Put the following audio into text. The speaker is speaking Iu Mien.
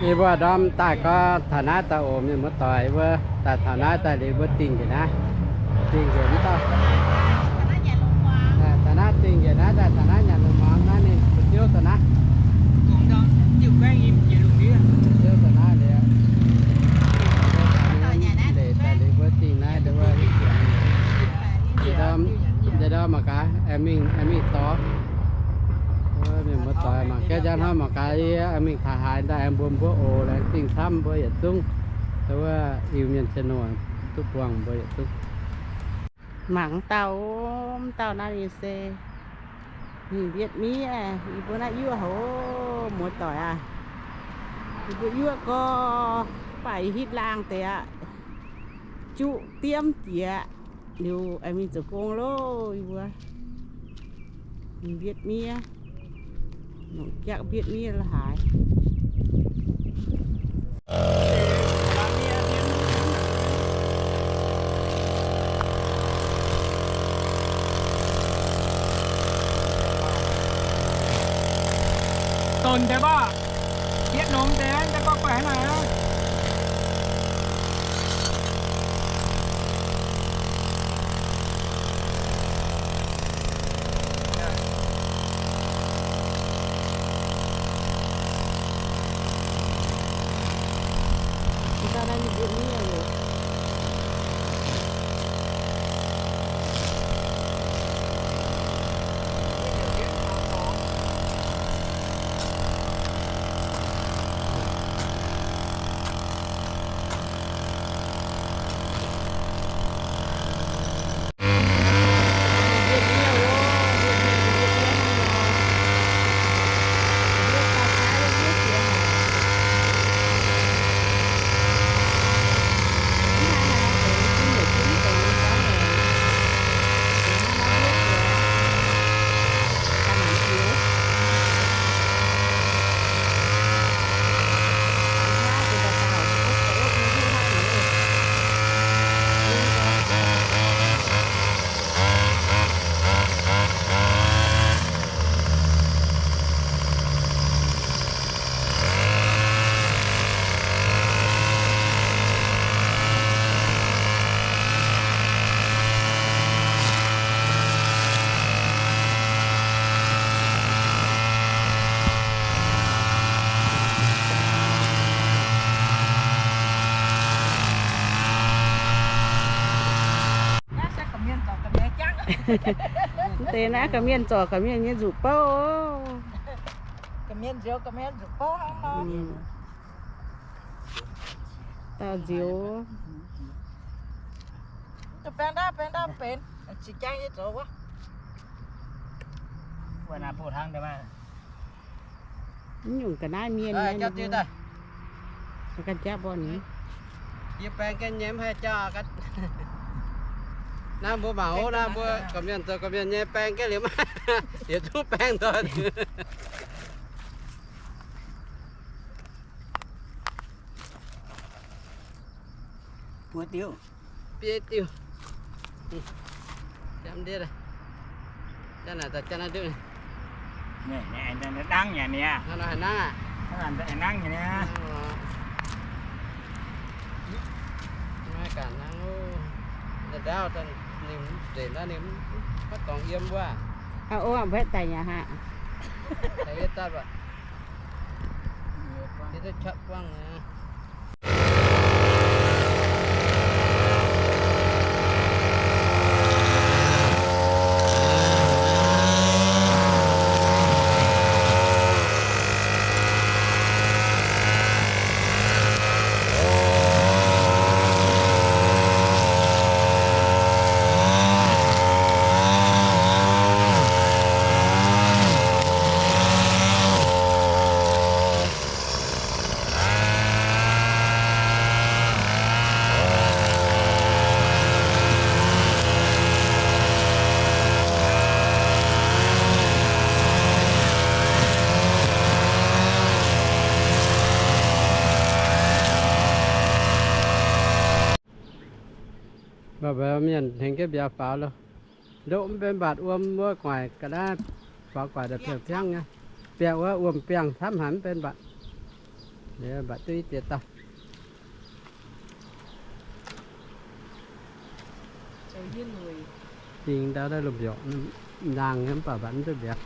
Yie mbuo ndorm daaih gorngv taux naaiv daaih oc, mienh muoz-doic, yie mbuo daaih taux naaiv daaih liuz mbuo dingh njiec naaiv, dingh njiec mv dauh, taux naaiv dingh njiec naaiv daaih taux naaiv nyanc lungh muangx naaiv ninh fu'juv daaih naaiv, fu'juv daaih naaiv liuz, ndeic daaih liuz mbuo dingh naaiv, njiec ndorm mangc gaax, aengx mingh, aengx mingh dorh. Mienh muoz-doic mangc gaax, njang hnoi mangc gaax, yie aengx mingh taux haaix daaih aengx mbuox mbuo oc. Laengz zingh camv mbuo yietc zungv, wuov Iu-Mienh channel duqv buangh mbuo yietc zungv. Mangc dauh, dauh naaiv ninh se ninh mbietv miev, yie mbuo naaiv yuoqv hoc, muoz-doic aac. Yie mbuo yuoqv gorx, baac yie hitv laangh deix aqv. Juqv diemv jiex liuz, aengx mingh zoux gong loh, yie mbuo. Mbietv miev, longc jaqv mbietv miev la'haaix. Dongh deix baac, bietv norm deix, deix baac guaih haaix nor. Mv deix naaiv ga'mienh zorc ga'mienh nyei nzuqc bouv. Dauh nzioux. Mv nyungc ga'naaiv mienh, ganh jaav mborn ni. Yie baeng ga'nyei mv haih jauv. Naaiv mbuo mangc oc, naaiv mbuo gorqv-mienh zoux gorqv-mienh nyei baeng ga'liemh, yietc zungv baeng nzoih. Buo diuv. Biei diuv. Jangx ndiev. Jangx naaic daaih jangx naaiv ndutv. Dangv nyei niaa. Hnangv nor haih nangv aqv. Hnangv nor haih nangv nyei niaa. Maiv ganh nangv oc. Ndaauv daaih ninh nzengc naaiv ninh maiv dorngx yiem wuov. Aa, o, mv betv daaih nyei aqv. Daaih yie daaih baac. Yie duqv qaqv buangv nyei. Mienh tengx jienv mbiauz faaux loh. Ndoqv mv benx mbatc, wuom wuov gu'nguaaic ga'naaiv faaux gu'nguaaic daaih piangv-piangv nyei. Biangh wuov wuom-biangh camv haic mv benx mbatc. Liuz mbatc duqv i ziex dauh. Dingh ndau daaih lomh mbiorqc, nzangc nyei mv baac mbatc mv duqv mbiauz.